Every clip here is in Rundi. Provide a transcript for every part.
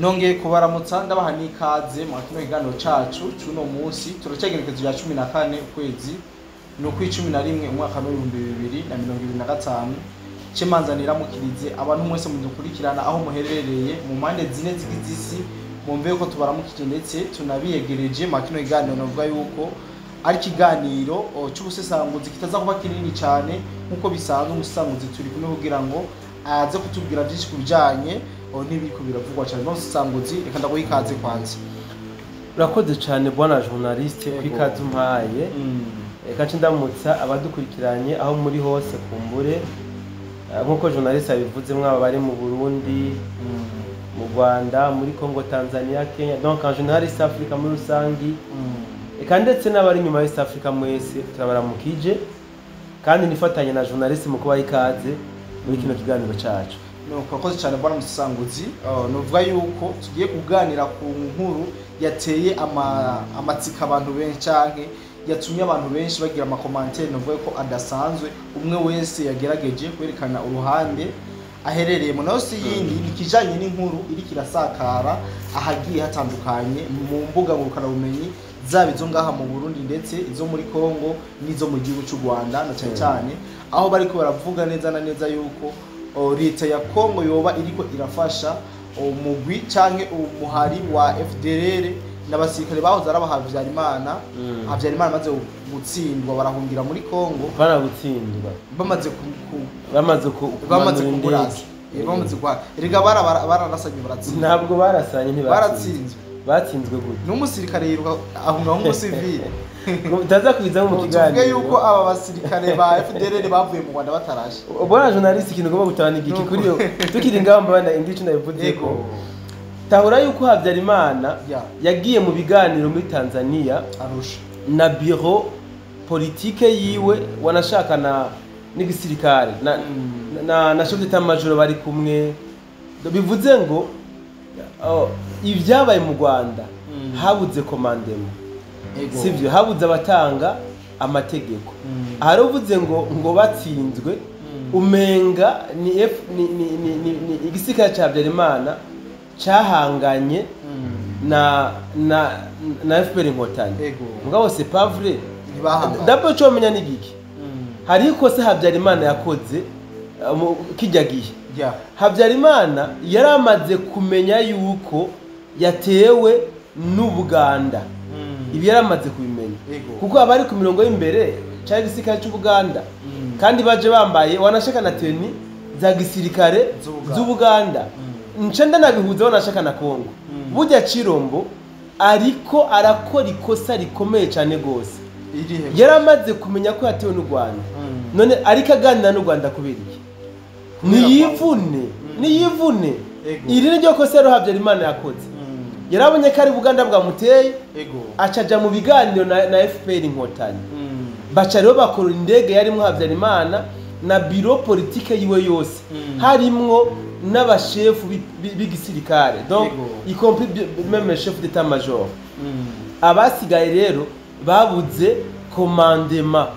Nongeye kubaramutsa, ndabaha n'ikaze mu kino kiganiro cacu c'uno munsi. Turacegerekezo rya 14 ukwezi ni ukw'icumi na rimwe, umwaka w'2025. Cemanza niramukirize abantu mwese mudukurikirana aho muherereye mu mpande zine zigize isi, mwumve yuko tubaramukije ndetse tunabiyegereje mu kino kiganiro. Navuga yuko ari ikiganiro c'ubusesanguzi kitaza kuba kinini cyane nk'uko bisanzwe. Umusesanguzi turi kumwe kugira ngo aze kutubwira byinshi ku bijanye n'ibiriko biravugwa cyane. Umusesanguzi, reka ndaguha ikaze kwanza. Urakoze cyane, bwana journaliste, kwikaze umpaye. Reka nce ndamutsa abadukurikiranye aho muri hose. Kumbure nk'uko journaliste yabivuze, mwaba bari mu Burundi, mu Rwanda, muri Congo, Tanzania, Kenya, donc en général East Africa muri rusangi, eka ndetse n'abari inyuma ya East Africa, mwese turabaramukije kandi nifatanye na journaliste mu kubaha ikaze muri kino kiganiro cacu. Nuko urakoze cyane, bwana musesanguzi. Nuvuga yuko tugiye kuganira ku nkuru yateye amatsiko abantu benshi canke yatumye abantu benshi bagira ama commentaires, nuvuga ko adasanzwe. Umwe wese yagerageje kwerekana uruhande aherereyemo. Nayo si yindi, ni ikijanye n'inkuru iriko irasakara ahagiye hatandukanye mu mbuga ngurukanabumenyi, zaba izo ngaha mu Burundi, ndetse izo muri Congo n'izo mu gihugu cy'u Rwanda, na cyane cyane aho bariko baravuga neza na neza yuko leta ya Congo yoba iriko irafasha umugwi canke umuhari wa FDLR n'abasirikare bahoze ari aba Habyarimana. Habyarimana amaze gutsindwa barahungira muri Congo. Bana gutsindwa. Bamaze bamaze bamaze kumanura kumurasa. indege. Bamaze kwa erega bararasanye baratsinda. Ntabwo barasanye, ntibatsinzwe. Baratsinzwe. Batsinzwe gute? N'umusirikare yiruka ahunga nk'umusivili. Utaza kubiza mu Tuvuge kiganiro. yuko aba basirikare ba FDLR bavuye mu Rwanda batarashe. Bwana journaliste, ikintu ugomba gutahana igiki kuri yo tukiri ngaho, mbana indi ico nabivuze ko tahura yuko Habyarimana yagiye mu biganiro muri Tanzania Arusha. na bureau politique yiwe, wanashaka na n'igisirikare na chef d'état major bari kumwe. Bivuze ngo ibyabaye mu Rwanda, habuze commandement, sivyo? Habuze abatanga amategeko. Hari uvuze ngo batsinzwe, umenga ni F, ni igisirikare ca Habyarimana cahanganye na FPR Inkotanyi. Mugabo c'est pas vrai. Ntibahanganye. D'abord cyo menya ni giki? Hari ikosa Habyarimana yakoze kijya gihe. Habyarimana yari amaze kumenya yuko yatewe n'Ubuganda. Ibi yari amaze kubimenya kuko abari ku mirongo y'imbere cyari igisirikare cy'Ubuganda, kandi baje bambaye wanashaka na tenue za gisirikare Z'Ubuganda. z'Ubuganda. Nce ndanabihuza wanashaka na Kongo. Burya Cirombo ariko arakora ikosa rikomeye cyane gose. Irihe? Yari amaze kumenya ko yatewe n'u Rwanda. None ariko aganira n'u Rwanda kubera iki? Niyivune, niyivune. Iri ni ryo kosa rero Habyarimana yakoze. Yarabonye ko ari Buganda bwamuteye, acaja mu biganiro na FPR Inkotanyi. Baca rero bakora indege yarimwo Habyarimana na bureau politique yiwe yose, harimwo n'abashefu b'igisirikare, donc y compris même chef d'état major. Abasigaye rero babuze commandement.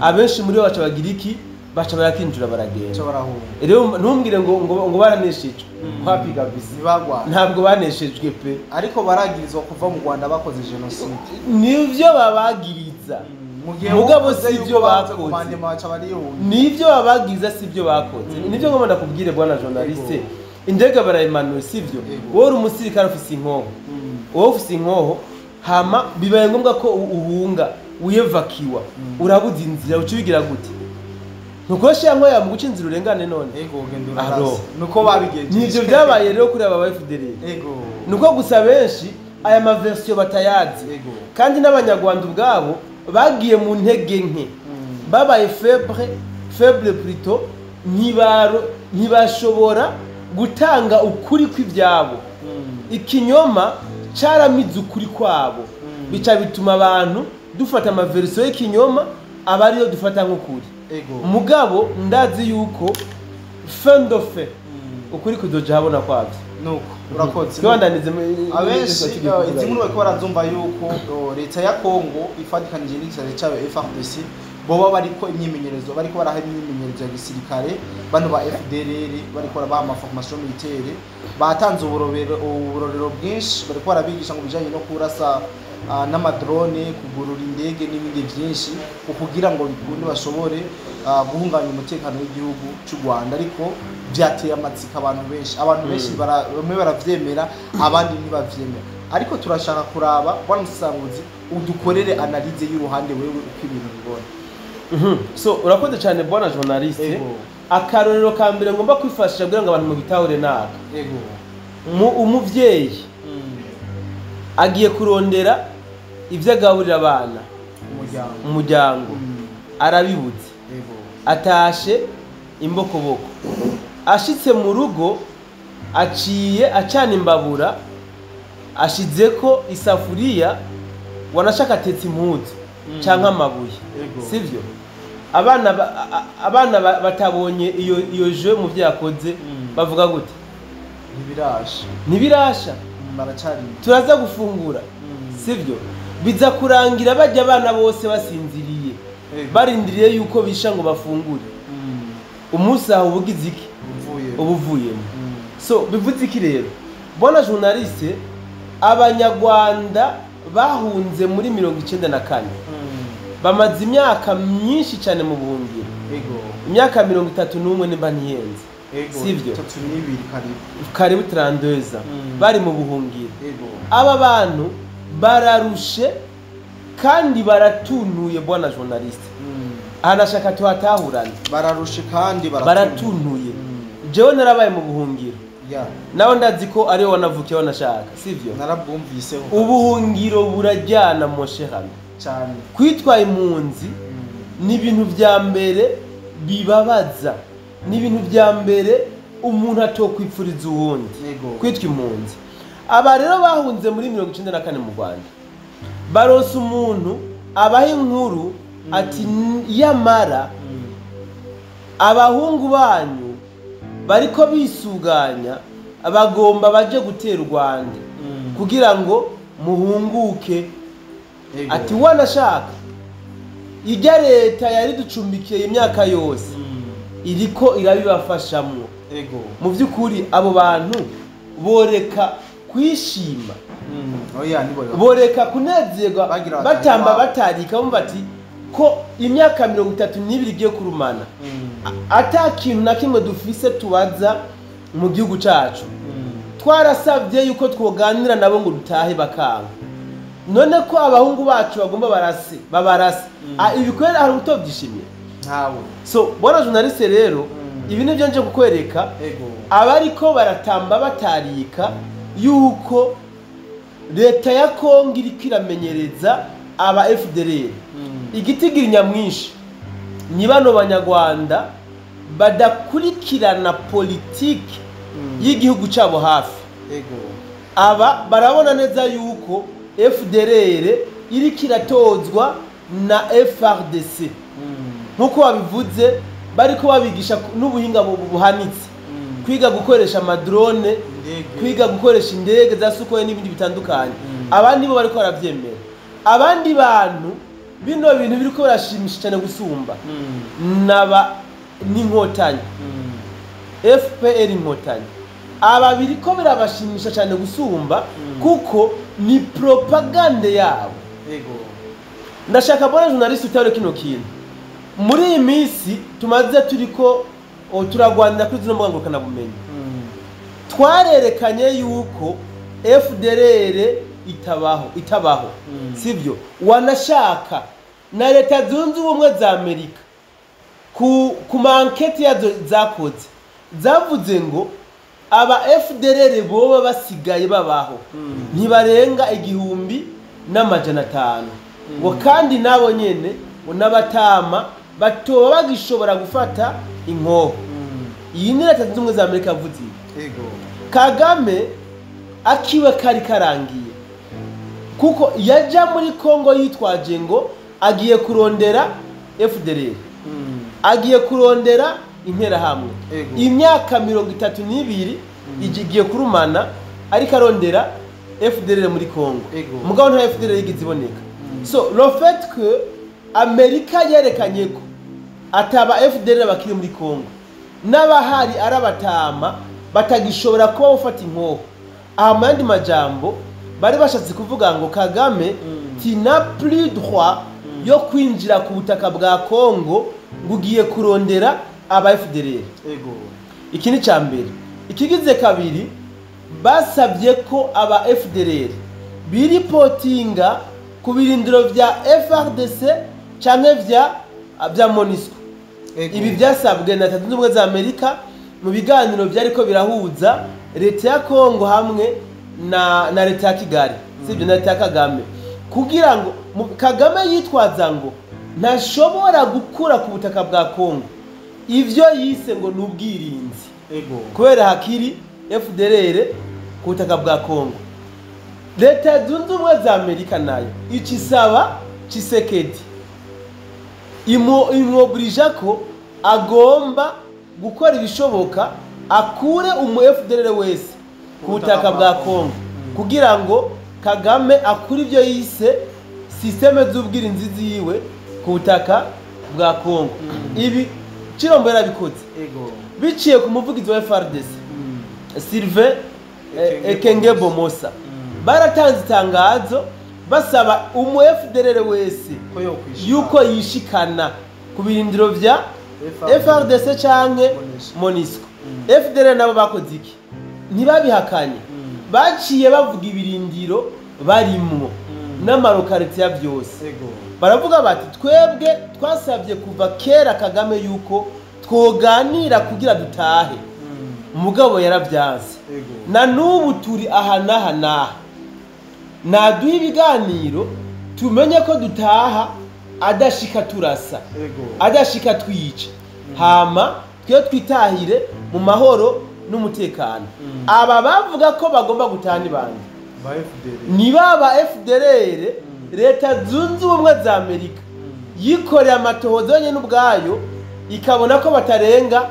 Abenshi muri bo baca bagira iki? Baca barakinjura, baragenda. Cyo barahunga. Rero ntumbwire ngo baraneshejwe, wapi kabisa. Ntibagwana. Ntabwo baneshejwe pe. Ariko baragirizwa kuva mu Rwanda bakoze jenoside. Nivyo babagiriza. Mu gihe Mugabo wowe si ibyo yuko babuze bakoze. commandement, baca barihunga. Nivyo babagiriza, si ibyo bakoze. Nivyo ngomba ndakubwire, bwana journaliste. Indege barayimanuye, sivyo? Yego. Wowe uri umusirikare ufise inkoho, wowe ufise inkoho, hama bibaye ngombwa ko uhunga, wiyevakiwa, urabuze inzira, uca ubigira gute? Ntukoresha ya nkoho yawe mu guca inzira urengane none? Ego, ugenda Aro. urarasa, nuko babigenje. Nivyo byabaye rero kuri aba ba FDLR. Nuko gusa benshi aya ma versions batayazi. Kandi n'Abanyarwanda ubwabo bagiye mu ntege nke, babaye faible, faible plutôt, ntibashobora gutanga ukuri kw'ibyabo. Ikinyoma caramize ukuri kwabo, bica bituma abantu dufata ama versions y'ikinyoma aba ariyo dufata nk'ukuri. Mugabo ndazi yuko fin de fait ukuri kuzoja habona kwavyo. Nuko urakoze. Twibandanize. Abenshi izi nkuru bariko barazumva yuko leta ya Congo ifatikanije n'igisirikare cayo FARDC. boba bariko imyimenyerezo, bariko baraha imyimenyerezo ya gisirikare bano ba FDLR, bariko barabaha ama formation militaire, batanze uburorero bwinshi, bariko barabigisha ngo bijanye no kurasa n'ama drone, kugurura indege n'ibindi byinshi, kugira ngo bikunde bashobore guhungabanya umutekano w'igihugu cy'u Rwanda. Ariko byateye amatsiko abantu benshi, abantu benshi bamwe baravyemera, abandi ntibavyemera. Ariko turashaka kuraba, bwana Musanguzi, udukorere analyse y'uruhande wewe uko ibintu bibona. So urakoze cyane, bwana journaliste. Akarorero ka mbere ngomba kwifashisha kugira ngo abantu mubitahure naka. Umuvyeyi agiye kurondera ivyo agaburira abana, umuryango, arabibuze, atashe imbokoboko, ashitse mu rugo aciye acana imbabura, ashizeko isafuriya, wanashaka atetse impuzu canke amabuye, sivyo? Abana batabonye iyo jeu mu vyo yakoze, bavuga gute? Ntibirasha, ntibirasha, baracari, turaza gufungura, sivyo? Biza kurangira bajya abana bose basinziriye, barindiriye yuko bisha ngo bafungure. Umunsi aho ubugize iki? Ubuvuyemo. So bivuze iki rero, bona journaliste? Abanyarwanda bahunze muri 94, bamaze imyaka myinshi cyane mu buhungiro, imyaka 31 nimba ntihenze, sivyo? Karibu 32 bari mu buhungiro. Aba bantu bararushe kandi baratunuye, bwana journaliste. Anashaka tuhatahurane. Bararushe kandi baratunuye. Jewe narabaye mu buhungiro. Nawe ndazi ko ariwe wanavukiye wanashaka, sivyo? Narabwumviseho. Ubuhungiro burajyana moshe hano cyane. Kwitwa impunzi ni ibintu vya mbere bibabaza, ni ibintu vya mbere umuntu atokwipfuriza uwundi, kwitwa impunzi. Aba rero bahunze muri 94 mu Rwanda, baronse umuntu abaha inkuru ati yamara abahungu banyu bariko bisuganya, bagomba baje gutera u Rwanda kugira ngo muhunguke. Ati wanashaka ijya leta yari ducumbikiye imyaka yose iriko irabibafashamwo. Mu by'ukuri abo bantu boreka kwishima, boreka kunezerwa, batamba batarika, bumva ati ko imyaka 32 igiye kurumana ata kintu na kimwe dufise tubaza mu gihugu cacu. Twarasabye yuko twoganira nabo ngo dutahe bakanga. None ko abahungu bacu bagomba barase, babarase. Ibikwera hari utovyishimiye ntawe. So bwana journaliste rero, ibi nivyo nje kukwereka. Abariko baratamba batarika yuko leta ya Kongo iriko iramenyereza aba FDLR. Igitigira nyamwinshi ni bano banyarwanda badakurikirana politiki y'igihugu cabo hafi. Aba barabona neza yuko FDLR iriko iratozwa na FRDC. Nkuko babivuze, bariko babigisha n'ubuhinga buhanitse, kwiga gukoresha amadrone, kwiga gukoresha indege za Sukhoi n'ibindi bitandukanye. Abandi bo bariko baravyemera. Abandi bantu bino bintu biriko barashimisha cyane gusumba naba n'inkotanyi, FPR inkotanyi. Aba biriko birabashimisha cyane gusumba kuko ni propagande yabo. Ndashaka bona journaliste utare kino kintu. Muri iyi minsi tumaze turiko turagwanira kuri zino mbuga ngurukanabumenyi, twarerekanye yuko FDLR itabaho, sivyo? Wanashaka na leta zunze ubumwe za Amerika ku manketi yazo zakoze zavuze ngo aba FDLR boba basigaye babaho ntibarenga 1500, ngo kandi nabo nyene n'abatama batoba bagishobora gufata inkoho. Iyi ni leta zunze ubumwe za Amerika yavuze. Kagame akiwe kari karangiye, kuko yaja muri Kongo yitwaje ngo agiye kurondera FDLR, agiye kurondera interahamwe. Imyaka 32 igiye kurumana ariko arondera FDLR muri Kongo, mugabo nta FDLR yigeze iboneka. So le fait que Amerika yerekanye ko ataba FDLR bakiri muri Kongo n'abahari arabatama batagishobora kuba bafata inkoho. Aha mu yandi majambo bari bashatse kuvuga ngo Kagame tu n'as plus droit yo kwinjira ku butaka bwa Kongo ngo ugiye kurondera aba FDLR. Ego. Iki ni ca mbere. Ikigize kabiri, basabye ko aba FDLR biripotinga ku birindiro vya FRDC canke vya MONUSCO. Ego. Ibi vyasabwe na Leta Zunze Ubumwe za Amerika mu biganiro vyariko birahuza leta ya Kongo hamwe na leta ya Kigali, sivyo, na leta ya Kagame, kugira ngo Kagame yitwaza ngo ntashobora gukura ku butaka bwa Kongo ivyo yise ngo ni ubwirinzi. Ego. Kubera hakiri FDLR ku butaka bwa Kongo. Leta Zunze Ubumwe za Amerika nayo icisaba Tshisekedi imwobrija ko agomba gukora ibishoboka akure umu FDLR wese ku butaka bwa Kongo kugira ngo Kagame akure ivyo yise systeme z'ubwirinzi ziwe ku butaka bwa Kongo. Ibi Chilombo yarabikoze. Ego. Biciye ku muvugizi wa FRDC Sylvain Ekenge Bomosa. Baratanze itangazo basaba umu FDLR wese ko yokwishikana yuko yishikana ku birindiro vya FRDC canke MONUSCO. FDLR nabo bakoze iki? Ntibabihakanye, baciye bavuga ibirindiro barimwo n'amarokarite ya byose. Ego. Baravuga bati twebwe twasabye kuva kera Kagame yuko twoganira kugira dutahe, mugabo yaravyanse. Ego. Na n'ubu turi aha n'aha n'aha, naduha ibiganiro tumenye ko dutaha adashika turasa, Ego. adashika twica, hama twe twitahire mu mahoro n'umutekano. Aba bavuga ko bagomba gutaha ni bande? Ba FDLR. Ni baba FDLR. Leta Zunze Ubumwe za Amerika yikoreye amatohoza yonyene ubwayo ikabona ko batarenga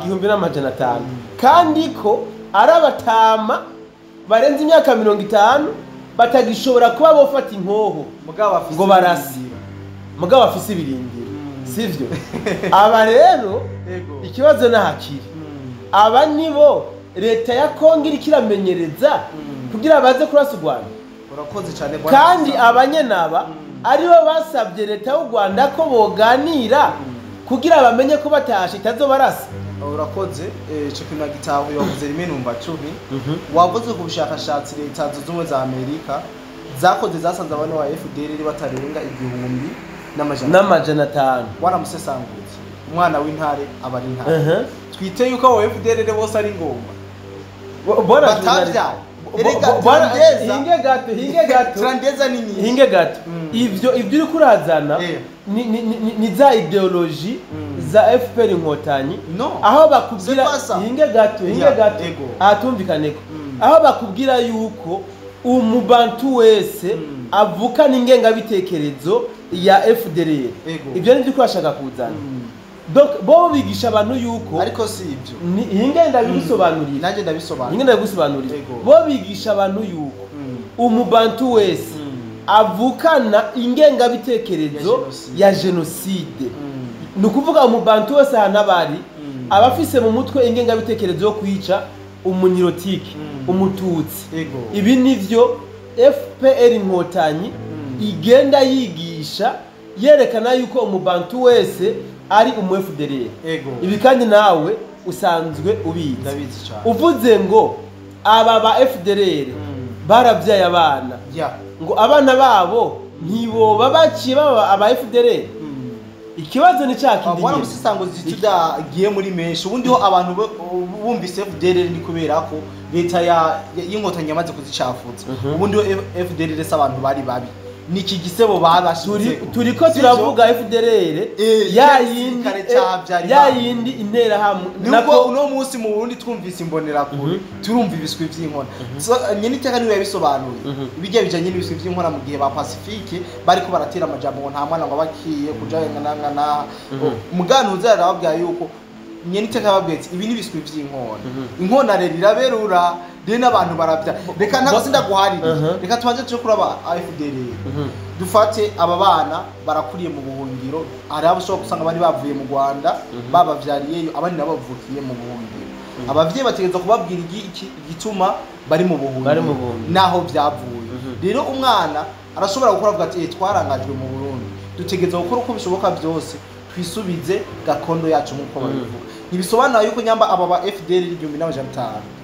1500, kandi ko ari abatama barenze imyaka 50 batagishobora kuba bofata inkoho mugabo afise ngo barase, mugabo afise ibirindiro, sivyo? Aba rero Ego. ikibazo nahakiri, aba nibo leta ya Kongo iriko iramenyereza kugira baze kurasa u Rwanda. Urakoze cyane bwana. Kandi abanyenaba aribo basabye leta y'u Rwanda ko boganira kugira bamenye ko batashe itazobarasa. Urakoze. Ico kintu nagitahuye, wavuze rimwe numva 10. Wavuze ku bushakashatsi Leta Zunze Ubumwe za Amerika zakoze, zasanze abana ba FDLR batarenga 1500. 500. Waramusesangutse, umwana w'intare aba ari intare. Twite yuko abo FDLR bose ari ngomba batavyaye. Erega Trandeza, hinge gato, hinge gato. Trandeza ni nyinshi. Hinge gato. Ivyo uriko urazana Eh. ni za idéologie za FPR Inkotanyi, No. aho bakubwira C'est pas ça. hinge gato, hinge Yeah, gato, ego. ahatumvikaneko, aho bakubwira yuko umubantu wese avukana ingengabitekerezo ya FDLR. Ego. Ibyo nivyo uriko urashaka kuzana. Donc bo bigisha abantu yuko Ariko si ibyo. Hinge ndabigusobanurira. Nanjye ndabisobanura. Hinge ndabigusobanurira. Ego. Bo bigisha abantu yuko umubantu wese avukana ingengabitekerezo Ya ya jenoside. Ni ukuvuga umubantu wese ahantu aba ari aba afise mu mutwe ingengabitekerezo yo kwica umunirotike, umututsi. Ego. Ibi nivyo FPR Inkotanyi igenda yigisha, yerekana yuko umubantu wese ari umu FDLR. Ego. Ibi kandi nawe usanzwe ubizi. Ndabizi cyane. Uvuze ngo aba ba FDLR barabyaye abana, Ya. ngo abana babo ntiboba baciye baba aba FDLR. Ikibazo ni cya kindi Bwana nyene. Musesanguzi, tudagiye muri menshi, ubundi ho abantu bumvise FDLR ni kubera ko leta ya y'inkotanyi yamaze kuzicafuza. Ubundi ho FDLR se abantu bari babi, ni iki gisebo babashize? Turiko turavuga FDLR ya yindi Gisirikare ca Habyarimana. ya yindi interahamwe. Nubwo uno munsi mu Burundi twumvise imbonerakure, turumva ibiswi vy'inkona. So, nyene iteka niwe yabisobanuye ibijya bijanye n'ibiswi vy'inkona mu gihe ba Pacifique bariko baratera amajambo ngo nta mwana ngo abakiye kuja ngana muganuza, yarababwira yuko nyene iteka yababwiye ati ibi ni ibiswi vy'inkona, inkona rero iraberura. Rero n'abantu baravya. Reka ntabwo sindaguharira, reka tubanze tuje kuraba FDLR. Dufate aba bana barakuriye mu buhungiro, hari abo ushobora gusanga bari bavuye mu Rwanda babavyariyeyo, abandi nabo bavukiye mu buhungiro. Abavyeyi bategerezwa kubabwira igituma bari mu buhungiro Bari mu buhungiro. naho vyavuye. Rero umwana arashobora gukora avuga ati twarangajwe mu Burundi, dutegerezwa gukora uko bishoboka byose twisubize gakondo yacu nk'uko babivuga. Ntibisobanura yuko nyamba aba ba FDL 1500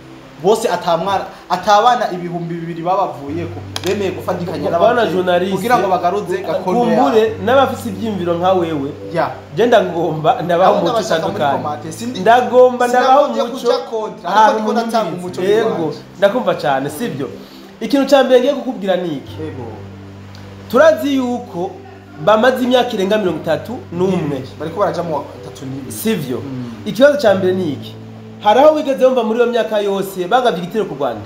bose atamwana atabana 2000 babavuyeko bemeye gufatikanya Bwana n'abavyeyi journaliste, kugira ngo bagaruze gakondo yabo. Kumbure n'abafise ivyiyumviro nka wewe, Ya. je ndagomba ndabaha Aho umuco ndabashaka muri utandukanye. komate, Ndagomba ndabaha sinagombye umuco kuja kontra, ariko ahantu ndiko ndatanga munyumvirize. umuco Yego, w'iwanje. ndakumva cyane, sibyo? Ikintu ca mbere ngiye kukubwira ni iki. Yego. Turazi yuko bamaze imyaka irenga 31 bariko baraja mu wa 32, sivyo? Ikibazo ca mbere ni iki: hari aho wigeze wumva muri iyo myaka yose bagavye igitero ku Rwanda?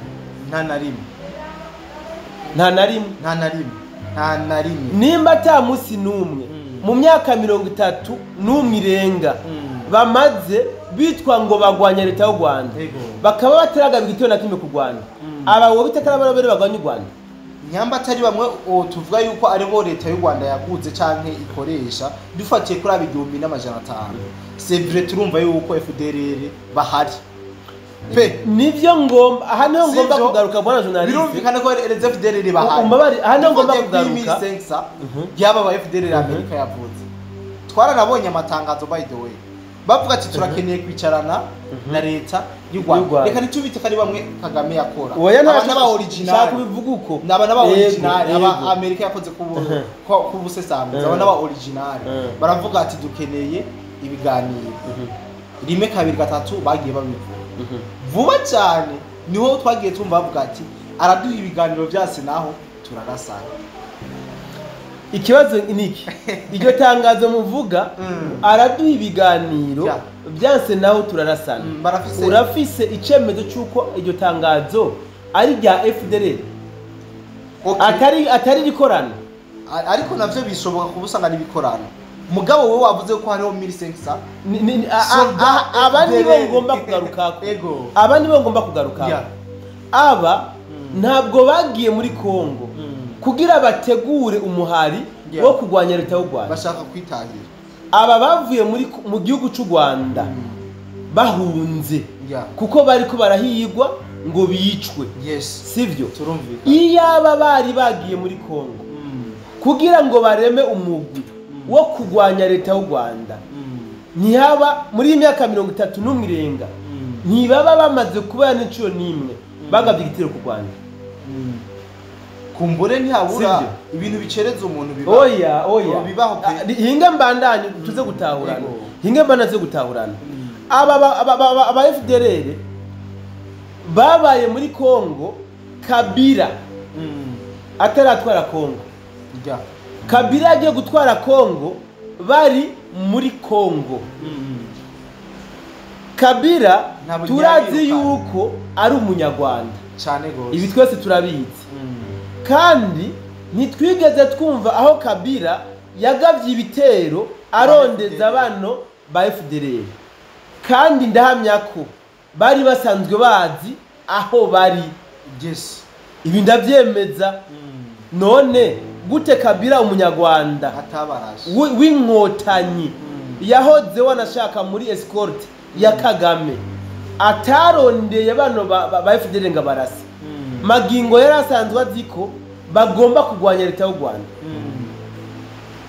Nta na rimwe. Nta na rimwe. Nta na rimwe, nta na rimwe. Nimba ata musi n'umwe mu myaka 31 irenga bamaze bitwa ngo bagwanya leta y'u Rwanda, bakaba bataragaba igitero na kimwe ku Rwanda, aba wowe bitaka n'abarobere bagwanya u Rwanda? Nyamba atari bamwe tuvuga yuko aribo leta y'u Rwanda yaguze canke ikoresha, dufatiye kuri aba 1500, c'est vrai, turumva yuko FDLR bahari pe. Nivyo ngomba, aha niho ngomba Sivyo? kugaruka, bwana journaliste. Birumvikana ko les FDLR bahari. Umbabare, aha niho ngomba Dufatiye kuri kugaruka. 1500 yaba aba FDLR Amerika yavuze, twaranabonye amatangazo, by the way, bavuga ati turakeneye kwicarana na leta y'u Y'u Rwanda. Rwanda. Reka ntitubite ko ari bamwe Kagame yakora. Oya, Aba ntaco n'aba shaka original kubivuga uko. Naba n'aba original, aba Amerika yakoze ku busesanguzi, aba n'aba original baravuga ati dukeneye ibiganiro. Rimwe, kabiri, gatatu, bagiye babivuga. Vuba cyane niho twagiye tumva bavuga ati araduha ibiganiro byase naho turarasana. Ikibazo ni iki: iryo tangazo muvuga, araduha ibiganiro byanse naho turarasana, Barafise urafise icemezo c'uko iryo tangazo ari rya FDLR? Atari rikorana? Ariko navyo bishoboka kuba usanga ari ibikorano, mugabo wowe wavuze ko hariho 1500 Ni soldat aba nibo FDLR. ngomba kugarukako. Aba nibo ngomba kugarukako. Aba ntabwo bagiye muri Kongo kugira bategure umuhari wo kurwanya leta y'u Rwanda. Bashaka kwitahira. Aba bavuye mu gihugu cy'u Rwanda bahunze kuko bariko barahigwa ngo bicwe, sivyo? Turumvikana. Iyaba bari bagiye muri Kongo kugira ngo bareme umugwi wo kurwanya leta y'u Rwanda, ntihaba muri iyi myaka 31 irenga ntibaba bamaze kuba n'inshuro n'imwe bagabye igitero ku Rwanda. Kumbure ntihabura Sivyo? ibintu bicereza umuntu bibaho. Oya, oya. Oh, bibaho pe. Ah, hinga mbandanye tuze gutahurana. Hinga mbandanye tuze gutahurana. Aba FDLR babaye muri Kongo Kabila ataratwara Kongo. Kabila yagiye gutwara Kongo bari muri Kongo. Kabila Ntabwo turazi ntiyabirukana. yuko ari umunyarwanda. Cane gose. Ibi twese turabizi. Kandi ntitwigeze twumva aho Kabila yagavye ibitero arondeza FDLR. bano ba FDLR, kandi ndahamya ko bari basanzwe bazi aho bari. Ibi ndavyemeza. None gute Kabila umunyarwanda Atabarashe w'inkotanyi yahoze wanashaka muri escorte ya Kagame atarondeye bano ba FDLR ngo abarase? Magingo yari asanzwe azi ko bagomba kurwanya leta y'u Rwanda.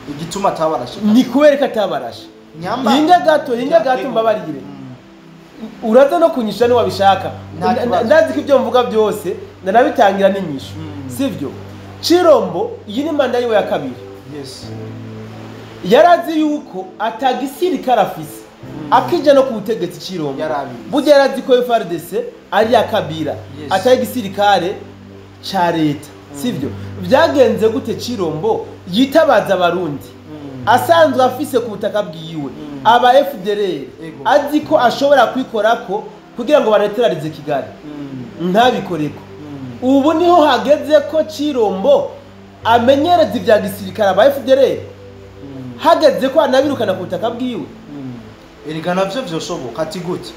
Igituma atabarashe Ni kubera ko atabarashe? Nyamba Hinga gato, hinga gato, mbabarire. Uraza no kunyisha niwabishaka. Nta kibazo. Ndazi ko ibyo mvuga byose ndanabitangira n'inyishu, sivyo? Cirombo iyi ni manda yiwe ya kabiri. Yarazi yuko atagisirikare afise akija no ku butegetsi. Cirombo Yarabizi. burya yarazi ko FARDC ari iya Kabila, atari igisirikare ca leta, sivyo? Vyagenze gute Cirombo yitabaza abarundi asanzwe afise ku butaka bwiwe aba FDLR, azi ko ashobora kwikorako kugira ngo baneterarize Kigali, ntabikoreko? Ubu niho hageze ko Cirombo amenyereza ibya gisirikare aba FDLR, hageze ko anabirukana ku butaka bwiwe? Erega navyo vyoshoboka. Ati gute?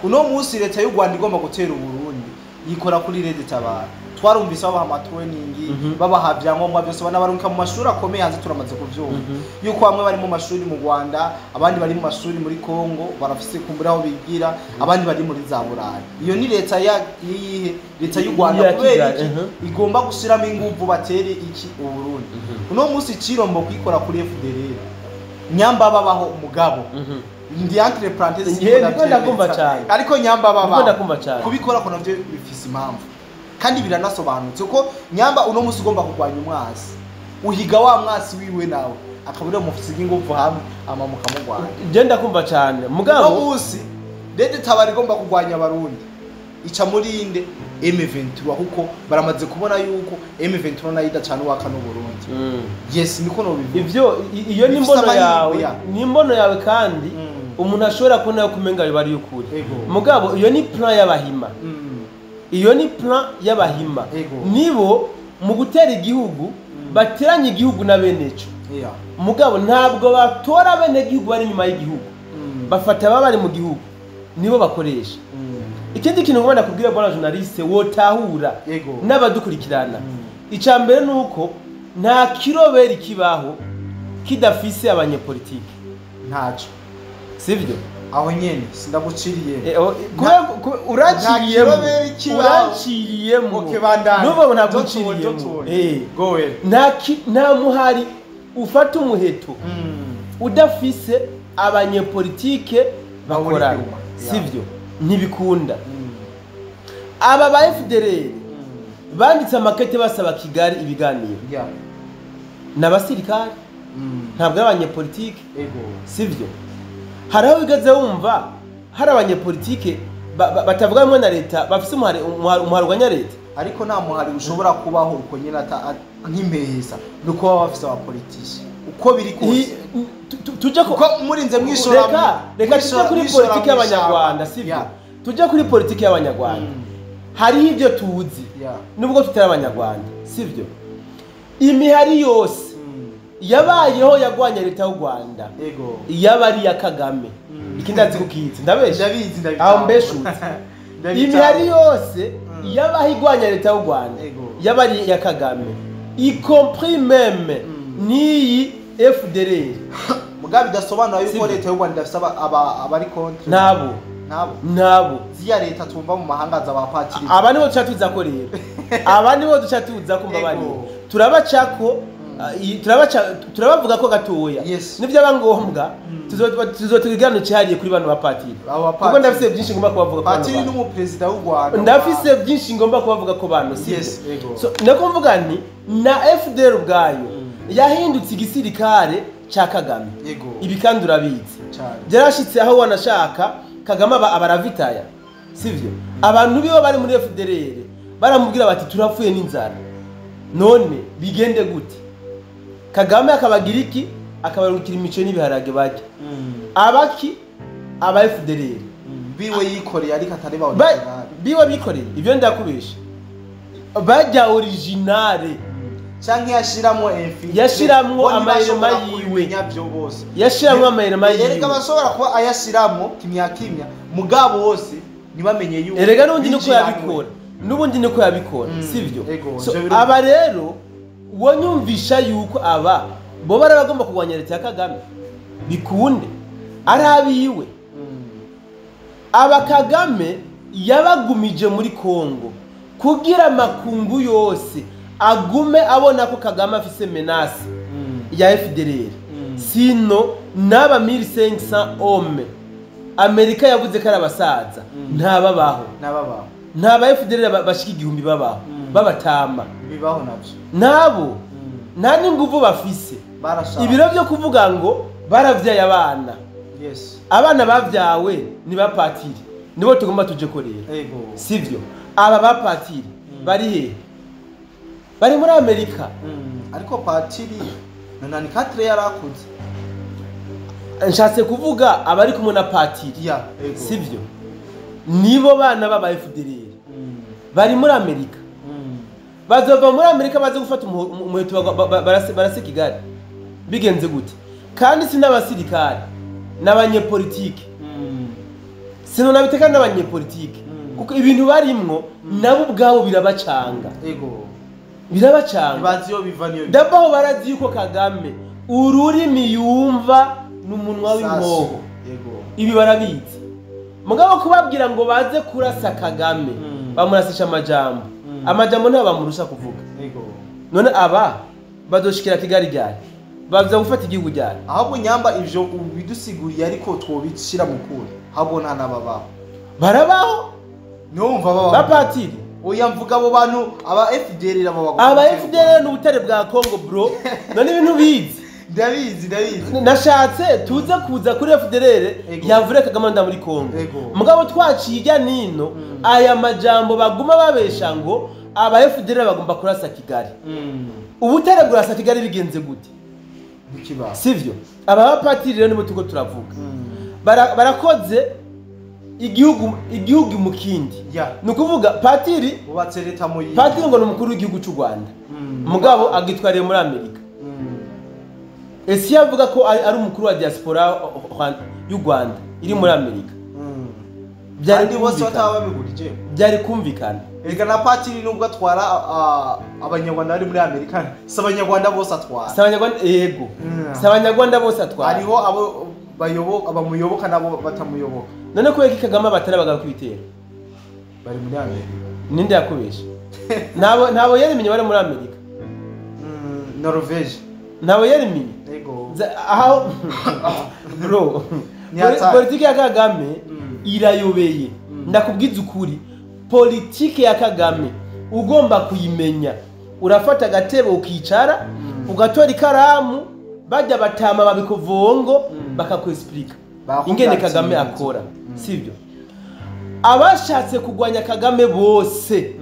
Uno munsi leta y'u Rwanda igomba gutera Uburundi, Yikora kuri Red Tabara. Twarumvise babaha ama training, babaha vyangombwa byose, banabarunka mu mashuri akomeye hanze, turamaze kuvyumva yuko bamwe bari mu mashuri mu Rwanda, abandi bari mu mashuri muri Congo, barafise kumbura aho bigira, abandi bari muri za Burayi. Iyo ni leta ya iyihe? Leta y'u Rwanda. Ya Kubera Kigali, iki igomba gushiramo inguvu batere iki Uburundi? Uno munsi Cirombo kwikora kuri FDLR, nyamba babaho umugabo, ndi entre parenthèses. Nge, ndiko ndakumva cane. Ariko nyamba Ndiko babaho, ndakumva cane. kubikora ko navyo bifise impamvu kandi biranasobanutse, kuko nyamba uno munsi ugomba kurwanya umwasi, uhiga wa mwasi wiwe, nawe akaba uriya mufise inguvu hamwe ama mukamurwanya. Je ndakumva cane Uno mugabo. munsi Red Tabara igomba kurwanya Abarundi, ica muri inde? M23, kuko baramaze kubona yuko M23 nayo idacana uwaka n'Uburundi. Yes, niko nobivuga. Ivyo iyo ni Bifise imbono amahirwe yawe, ya. ni imbono yawe kandi umuntu ashobora kubona yo kumenga biba ari ukuri. Mugabo iyo ni plan y'abahima. Iyo ni plan y'abahima. Nibo mu gutera igihugu bateranya igihugu na beneco. Mugabo ntabwo batora bene gihugu bari inyuma y'igihugu. Bafata baba bari mu gihugu, nibo bakoresha. Ikindi kintu ngomba nakubwira, bwana journaliste, wotahura n'abadukurikirana, icya mbere ni uko nta kiroberi kibaho kidafise abanyepolitike. Ntaco. Sivyo? Aho nyene sindaguciriye. Uranciriyemo. Nta kiroberi kibaho. Uranciriyemo. Okay, bandanye. N'ubu ntabwo Don't worry, don't unciriyemo. worry. Go ahead. Nta muhari ufata umuheto udafise abanyepolitike bakorana. Inyuma. Yeah. Sivyo? Ntibikunda. Aba ba FDLR banditse amakete basaba Kigali ibiganiro, ni abasirikare, ntabwo ari abanyepolitike. Sivyo? Hari aho wigeze wumva hari abanyepolitike batavuga rumwe na leta bafise umuhari urwanya leta? Ariko nta muhari ushobora kubaho uko nyine nk'impehesa, ni uko baba bafise abapolitiki uko biri kose. Tuje ko Kuko murinze mwishora reka tuje kuri mwishora politiki y'Abanyarwanda, mw'ishamba. sivyo? Tuje kuri politiki y'Abanyarwanda. Hariho ibyo tuzi nubwo tutari Abanyarwanda, sivyo? Imihari yose yabayeho yagwanya leta y'u Rwanda yaba ari iya Kagame. Ikindi azi kukizi, ndabesha? Ndabizi, ndabizi. Aho mbeshutse? Imihari yose yabaho igwanya leta y'u Rwanda yaba ari iya Kagame, y compris même n'iyi FDLR. Mugabe bidasobanura yuko Sivyo. leta y'u Rwanda idafise abari contre. Nabo. Nabo. Nabo. Ziya leta tumva mu mahanga z'abapatiri. Aba nibo duca tuza ko rero, aba nibo duca tuza ko, mbabarira, turabacako, turabavuga ko gatoya. Nibyaba ngombwa tuzotugira ikiganiro cyihariye kuri bano bapatiri, Abo bapatiri. kuko ndafise byinshi ngomba kubavuga ku bano Patiri bantu. n'umuperezida w'u Rwanda. Ndafise byinshi ngomba kubavuga ko bano, sibyo? Yes, ego. So nako mvuga nti na FDL ubwayo yahindutse igisirikare ca Kagame. Ibi kandi urabizi. Cyane. Byarashitse aho wanashaka Kagame aba abaravitaya, sivyo? Abantu biwe bari muri FDLR baramubwira bati: "Turapfuye n'inzara, none bigende gute?" Kagame akabagira iki? Akabarukira imico n'ibiharage barya. Abaki aba FDLR Biwe yikoreye, ariko atari ba original. Biwe bikoreye, ibyo ndakubesha, bajya originale. Canke yashiramwo infiltré. Yashiramwo Bo amayerema ntibashobora yiwe. kubimenya byo bose. Yashiramwo amayerema yiwe. Erega bashobora kuba ayashiramwo kimya kimya, mugabo bose ntibamenye yuko Erega n'ubundi niko binjiranywe. yabikora, n'ubundi niko yabikora, sivyo? Ego, So, ivyo birumvikana. aba rero wonyumvisha yuko aba bo bari bagomba kurwanya leta ya Kagame bikunde ari abiwe. Aba Kagame yabagumije muri Kongo kugira amakungu yose agume abona ko Kagame afise menace ya FDLR. Sino n'aba 1500 hommes Amerika yavuze ko ari abasaza ntababaho. N'ababaho. Nta ba FDLR bashika 1000 babaho, babatama. Bibaho navyo. Nabo nta n'inguvu bafise. Barashaka. Ibiro byo kuvuga ngo baravyaye abana, abana bavyawe ni bapatiri, nibo tugomba tuje ko rero. Sivyo? Aba bapatiri bari hehe? Bari muri Amerika. Ariko patiri nonani katre yarakuze. Nshatse kuvuga abari kumwe na patiri. Ya, ego. Sivyo? Nibo bana b'aba FDLR bari muri Amerika. Bazova muri Amerika baze gufata umuheto barase Kigali bigenze gute? Kandi si n'abasirikare, n'abanyepolitike. Sinonabiteka n'abanyepolitike. Kuko ibintu barimwo nabo ubwabo birabacanga. Ego. Birabacanga. Bazi yo biva niyo. Ndabaho barazi yuko Kagame ururimi yumva n'umunwa w'inkoho. Yego. Ibi barabizi. Mugabo kubabwira ngo baze kurasa Kagame bamurasisha amajambo. Amajambo nta bamurusha kuvuga. Yego. None aba bazoshikira Kigali ryari? Baza gufata igihugu ryari? Ahubwo nyamba ivyo ubidusiguriye ariko twobishira mu kuri. Habo nta nababaho. Barabaho? Numva babaho. Bapatiri. Oya mvuga abo bantu aba FDL aba bagomba. Aba FDL n'ubutare bwa Congo bro. None ibintu bizi. Ndabizi. Nashatse tuze kuza kuri FDL yavure Kagame nda muri Congo. Mugabo twaciye ijya nino aya majambo baguma babesha ngo aba FDL bagomba kurasa Kigali. Ubutare burasa Kigali bigenze gute? Bikiba. Sivyo. Aba bapatiri rero nibo tuko turavuga. Barakoze igihugu mu kindi. Nukuvuga patiri bubatse leta mu yindi. Patiri ngo ni umukuru w'igihugu cy'u Rwanda. Mugabo agitwariye muri Amerika. Ese yavuga ko ari umukuru wa diaspora y'u Rwanda iri muri Amerika. Byari bose batababigurije. Byari kumvikana. Erega na patiri nubwo atwara abanyarwanda bari muri Amerika, si abanyarwanda bose atwara. Si abanyarwanda yego. Si abanyarwanda bose atwara. Hariho abo bayoboka abamuyoboka nabo batamuyoboka. None kubera ko Kagame batarabaga kwitera. Bari muri Amerika. Ninde yakubesha? Nabo yarimenye bari muri Amerika. Norvege. Nabo yarimenye. Yego. Aho bro. Politiki ya Kagame irayobeye. Ndakubwiza ukuri. Politiki ya Kagame ugomba kuyimenya. Urafata agatebe ukicara, ugatora ikaramu, bajya batama babikovongo bakakwexplica ingene Kagame akora. Sivyo? Abashatse kugwanya Kagame bose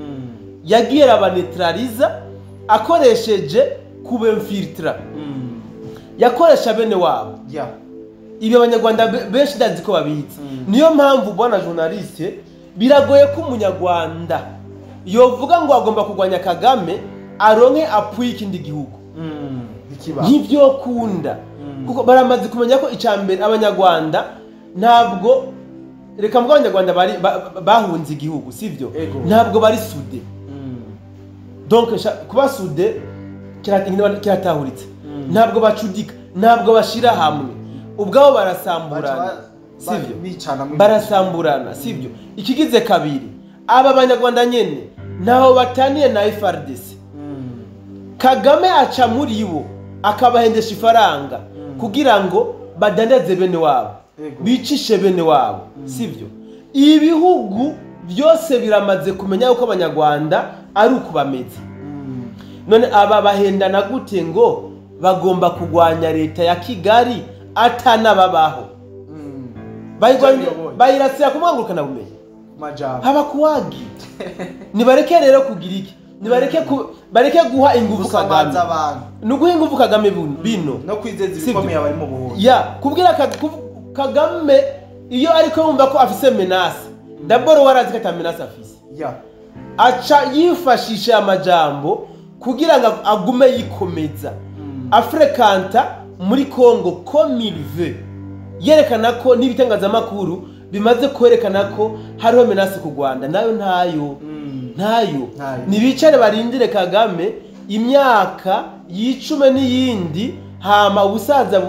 yagiye abaneutraliza akoresheje kubemfiltra. Yakoresha bene wabo. Ibi abanyarwanda benshi ndazi ko babizi. Niyo mpamvu bwana journaliste biragoye ko umunyarwanda yovuga ngo agomba kugwanya Kagame aronke apuye ikindi gihugu. Ntivyo kunda. Kuko baramaze kumenya ko icambere abanyarwanda ntabwo reka mvuga abanyarwanda bari bahunze igihugu, sivyo? Ntabwo bari sude. Donc kuba sude kiratahuritse. Ntabwo bacudika, ntabwo bashira hamwe. Ubwabo barasamburana. Sivyo? Barasamburana, sivyo? Ikigize kabiri, aba banyarwanda nyene naho bataniye na FARDC. Kagame aca muri bo akabahendesha ifaranga kugira ngo badandaze bene wabo, bicishe bene wabo, sivyo? Ibihugu byose biramaze kumenya uko abanyarwanda ari uko bameze. None aba bahendana gute ngo bagomba kugwanya leta ya Kigali atanababaho? Bayirasira kumwangurukana bumenyi. Haba kuwagi. Nibareke rero kugira iki? Nibareke bareke guha ingufu Kagame. Nuguha ingufu Kagame bino. No kwizeza ibikomeye abari mu buhunzi. Ya, kubwira Kagame iyo ariko yumva ko afise menace. D'abord warazi ko ata menace afise. Ya. Aca yifashisha amajambo kugira ngo agume yikomeza. Afrekanta muri Congo comme il veut. Yerekana ko n'ibitangazamakuru bimaze kwerekana ko hariho menace ku Rwanda nayo ntayo. Ntayo. Nibicare barindire Kagame imyaka yicume n'iyindi hama ubusaza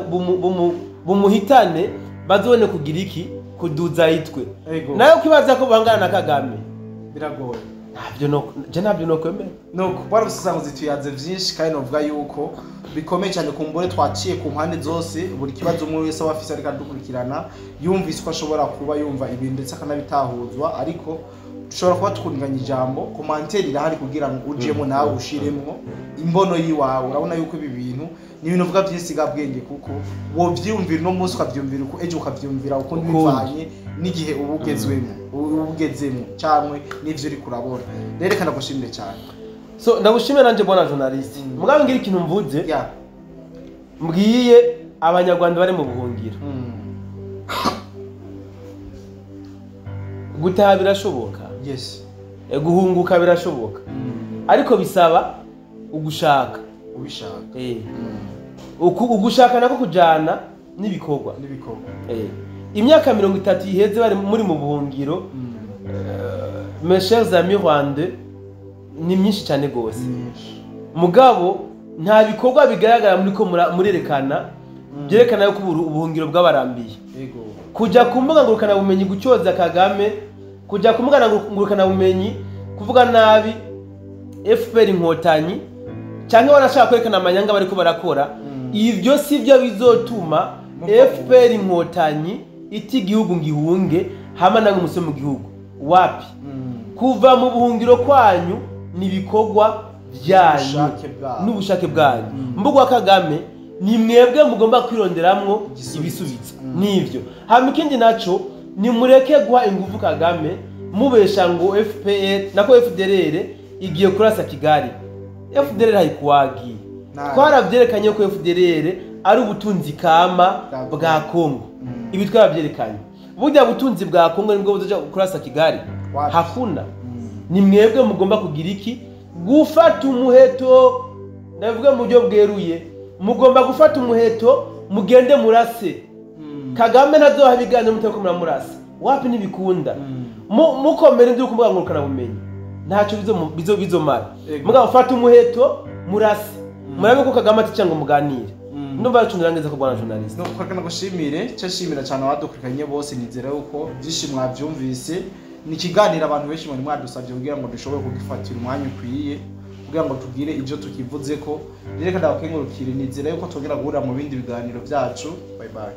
bumuhitane bazone kugira iki kuduza itwe. Nayo kwibaza ko bangana na Kagame biragoye. Ntabyo no je ntabyo no kwemera. Nuko bari usanga zituyaze vyinshi kandi novuga yuko bikomeye cyane kumbure twaciye ku mpande zose buri kibazo umwe wese wafise ariko adukurikirana yumvise ko ashobora kuba yumva ibintu ndetse akanabitahuzwa, ariko dushobora kuba twunganya ijambo commentaire irahari kugira ngo ujemo nawe ushiremwo imbono yiwawe. Urabona yuko ibi bintu ni ibintu vuga byisiga bwenge kuko wo vyumvira no munsi ukavyumvira uko ejo ukavyumvira uko bivanye n'igihe ubugezwemo ubugezemo cyangwa n'ivyo uri kurabona. Rero kana gushimire cyane. So ndagushimira nanje bwana journaliste. Mugabo ngira ikintu mvuze. Mbwiye abanyarwanda bari mu buhungiro. Gutaha birashoboka. Yes. Guhunguka birashoboka. Ariko bisaba ugushaka. Ubishaka. Ugushaka nako kujana n'ibikorwa. N'ibikorwa. Imyaka 30 iheze bari muri mu buhungiro. Mes chers amis rwandais, ni myinshi cyane gose, mugabo nta bikorwa bigaragara muri ko murerekana byerekana yuko ubuhungiro bw'abarambiye. Kujya ku mbuga ngurukanabumenyi gucyoza Kagame, kujya ku mbuga ngurukanabumenyi kuvuga nabi FPR Inkotanyi, cyangwa barashaka kwerekana amanyanga bariko barakora, ivyo si byo bizotuma FPR Inkotanyi iti igihugu ngihunge hama namwe muse mu gihugu. Wapi? Kuva mu buhungiro kwanyu ni ibikorwa byanyu n'ubushake bwanyu. Mbugwa Kagame ni mwebwe mugomba kwironderamwo ibisubizo nivyo. Hama ikindi naco ni mureke guha ingufu Kagame mubesha ngo FPR nako FDLR igiye kurasa Kigali. FDLR hayikuwagi. Twaravyerekanye ko FDLR ari ubutunzi kama bwa Kongo. Ibi twaravyerekanye. Burya butunzi bwa Kongo nibwo buzoja kurasa Kigali. Hakuna. Ni mwebwe mugomba kugira iki? Gufata umuheto. Ndavuga mu buryo bweruye. Mugomba gufata umuheto mugende murase. Kagame nazoha ibiganiro muteko muramurasa. Wapi nibikunda. Mukomere ndi kumbuga ngurukana bumenyi. Ntacyo bizo bizomara. Mugabo fata umuheto murase. Murabe ko Kagame ati ngo muganire. Ndumva yacundirangeza ko bwana journalist. No kwakana gushimire, cyo shimira cyane abadukurikanye bose, nizera uko byinshi mwabyumvise. Ni kiganira abantu benshi muri mwadusabye kugira ngo dushobore kugifatira umwanya ukwiye kugira ngo tugire ibyo tukivuze ko. Reka ndabakengurukire, nizera yuko tugera guhura mu bindi biganiro byacu. Bye bye.